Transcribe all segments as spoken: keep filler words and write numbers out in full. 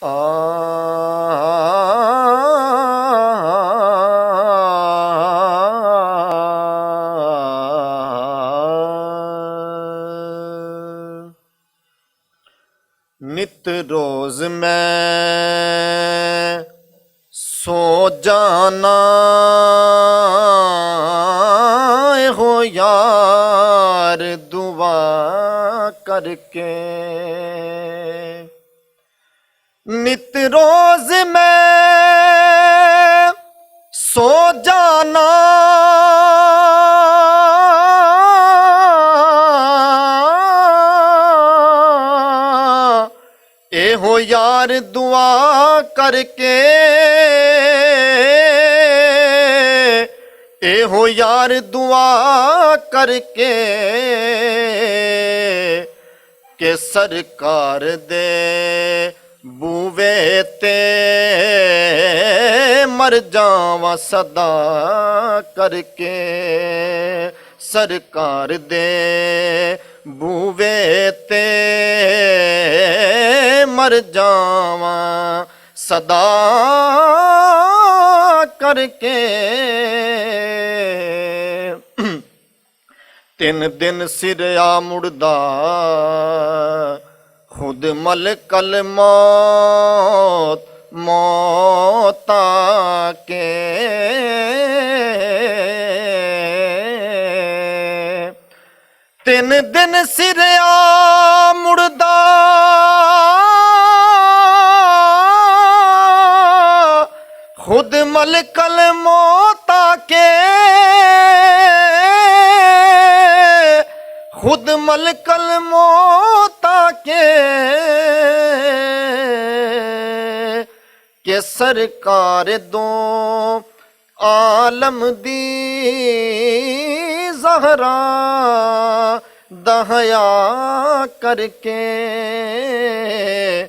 آ نت روز میں سو جانا، اے ہو یار، دعا کر کے۔ نت روز میں سو جانا، اے ہو یار، دعا کر کے، اے ہو یار، دعا کر کے، کہ سرکار دے بوے تے مر جاواں صدا کر کے، سرکار دے بوے تے مر جاواں صدا کر کے۔ تین دن سریا مڑدا خود ملک الموت، موت آ کے۔ تین دن سریا مڑدا خود ملک الموت آ کے، خود ملک الموت آ کے، کہ سرکار دو عالم دی زہرا دہیا کر کے،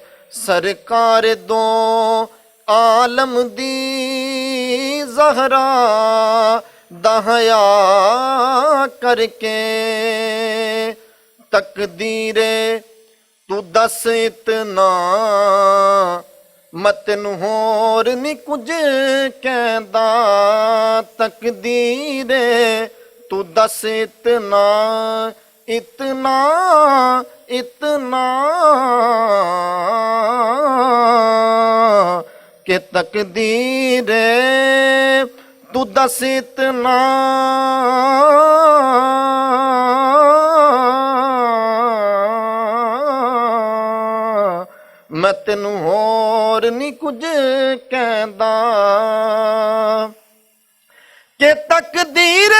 سرکار دو عالم دی زہرا دہیا کر کے۔ تقدیر تو دس اتنا، میں تینوں ہور نہیں کچھ کہندا۔ تقدیر تو دس اتنا، اتنا، اتنا، کہ تقدیر تو دس اتنا، میں تینوں ہور نہیں کچھ کہندا۔ کہ تقدیر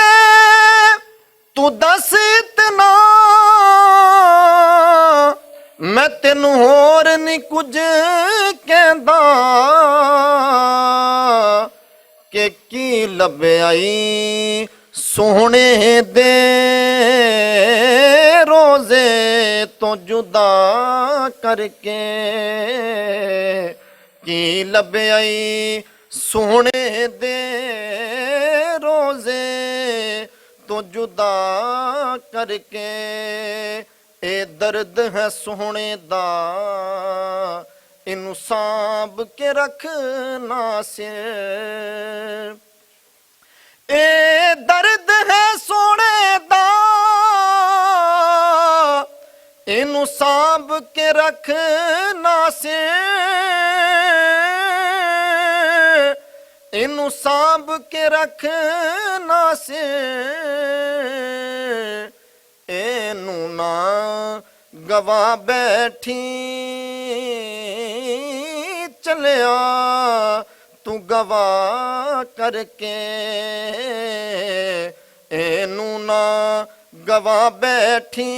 تو دس اتنا، میں تینوں ہور نہیں کچھ کہندا۔ کہ کی لبیائی سوہنے دے روزے تو جدا کر کے، کی لبیائی سوہنے دے روزے تو جدا کر کے۔ اے درد ہے سوہنے دا، اینوں سانب کے رکھ ناصر۔ اے درد ہے سونے دا، اینوں سانب کے رکھ ناصر، اینوں سانب کے رکھ ناصر۔ اینوں نہ گوا بیٹھی چلیا تو گوا کر کے، اینوں نہ گوا بیٹھی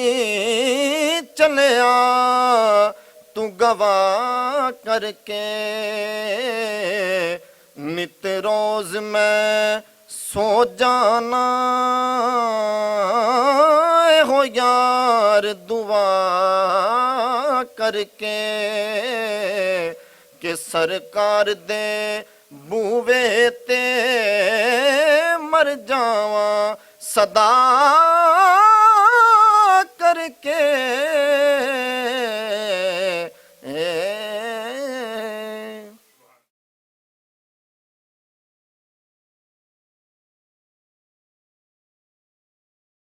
چلیا تو گوا کر کے۔ نت روز میں سو جانا، اے ہو یار، دعا کر کے، کہ سرکار دے بوے تے مر جاواں صدا کر کے۔